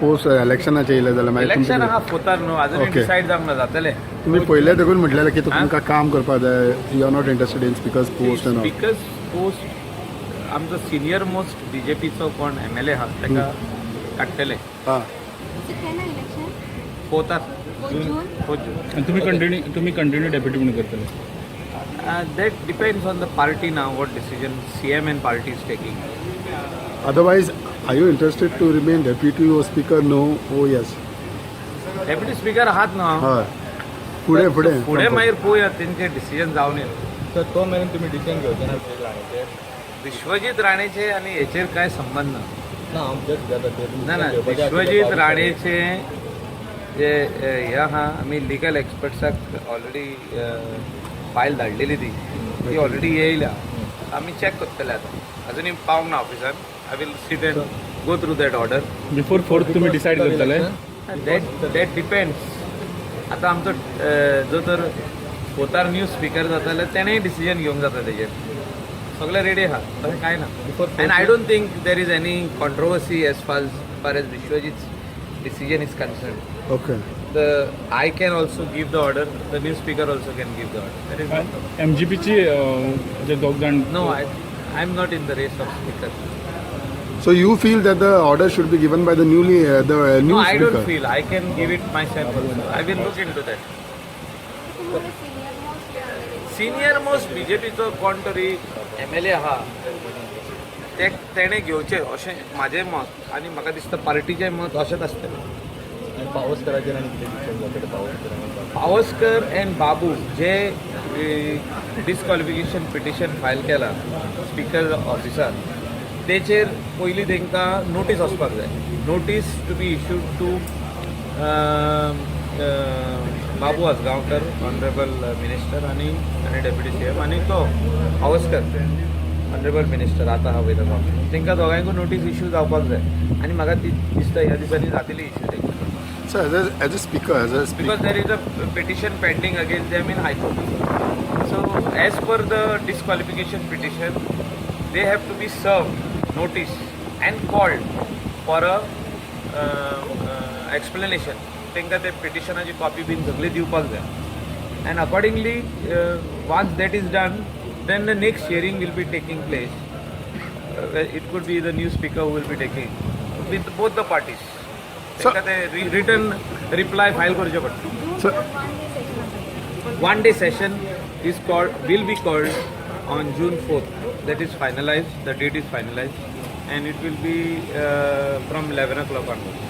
Post इलेक्शनाचे येयले जाल्यार मागीर इलेक्शन तुमचे आहा फोर्तार न्हू, अजून डिसायड जावंक ना, जातलें. तुमी पयले देखून म्हटलेलें की तुमकां काम करपाक जाय, you are not interested in speaker's post and all. Speaker's post, आमचो सिनियर मोस्ट बीजेपीचो कोण एमएलए आहा ताका काडटले. हां. केन्ना इलेक्शन? फोर्तार. जून. 4 जून. आनी तुमी कंटिन्यू डेप्युटी म्हणून करतले? That depends on the party now, what decision CM and party is taking. Otherwise, are you interested to remain deputy or speaker, no oh yes? Deputy speaker आहात न्हू हांव. हय, फुडें फुडें. फुडें मागीर पळोवया, तेंचे डिसिजन जावन येता. सर, तो मेरेन तुमी डिसिजन घेवचे ना विश्वजीत राणेचेर? विश्वजीत राणेचे आनी हेचेर कांय संबंद ना. ना, हांव जस्ट विचारता ते. ना ना, विश्वजीत राणेचे जे हे आहा, आमी लिगल एक्सपर्ट्साक ऑलरेडी फायल धाडलेली, ती ती ऑलरेडी येयल्या. आमी चॅक करतले आतां. अजुनूय पावंक ना ऑफिसान. I will sit and go through that order. Before fourth तुमी डिसायड करतले? That depends. आतां आमचो जो तर फोर्तार न्यू स्पिकर जाता जाल्यार तेणेय डिसिजन घेवंक जाता तेजेर. सगळें रेडी आहा, तशें कांय ना. And I don't think there is any controversy as far as Vishwajit decision is concerned. The I can also give the order, the new speaker also can give the order. There is no problem. एमजीपीची जे दोग जाण No, I am not in the race of speaker. So you feel that the order should be given by the newly the new No, I don't speaker? feel. I can give it myself also. I will look into that. Senior most. Senior most बीजेपीचो कोण तरी MLA आहा, ते तेणें घेवचें अशें म्हाजें मत आनी म्हाका दिसता पार्टीचें मत अशेंच आसतलें. आनी पावसकराचेर आनी कितें डिसिजन जातलें, पावसकर आनी बाबू? पावसकर अँड बाबू जे डिस्क्वॉलिफिकेशन पिटिशन फायल केला स्पिकर ऑफिसान, तेचेर पयलीं तांकां नोटीस वचपाक जाय. Notice to be issued to Babu Ajgaonkar, honourable minister आनी डेप्युटी सीएम, आनी तो पावसकर, ऑनरेबल मिनिस्टर आतां आहा वयता तो, तांकां दोगांयकूय नोटीस इश्यू जावपाक जाय आनी म्हाका ती दिसता ह्या दिसांनी जातली इश्यू तांकां. Sir, as a speaker, as a speaker, Because there is a petition pending against them in High Court. So, as per the disqualification petition, they have to be served notice and called for a explanation. तांकां ते पिटिशनाची copy बीन सगळी दिवपाक जाय and accordingly, once that is done, then the next hearing will be taking place. It could be the new speaker who will be taking with both the parties. तांकां ते return reply file करचें पडटा. Sir, one day session आसा. One day session is called will be called on June 4th. That is finalized. The date is finalized, and it will be from 11 o'clock onwards.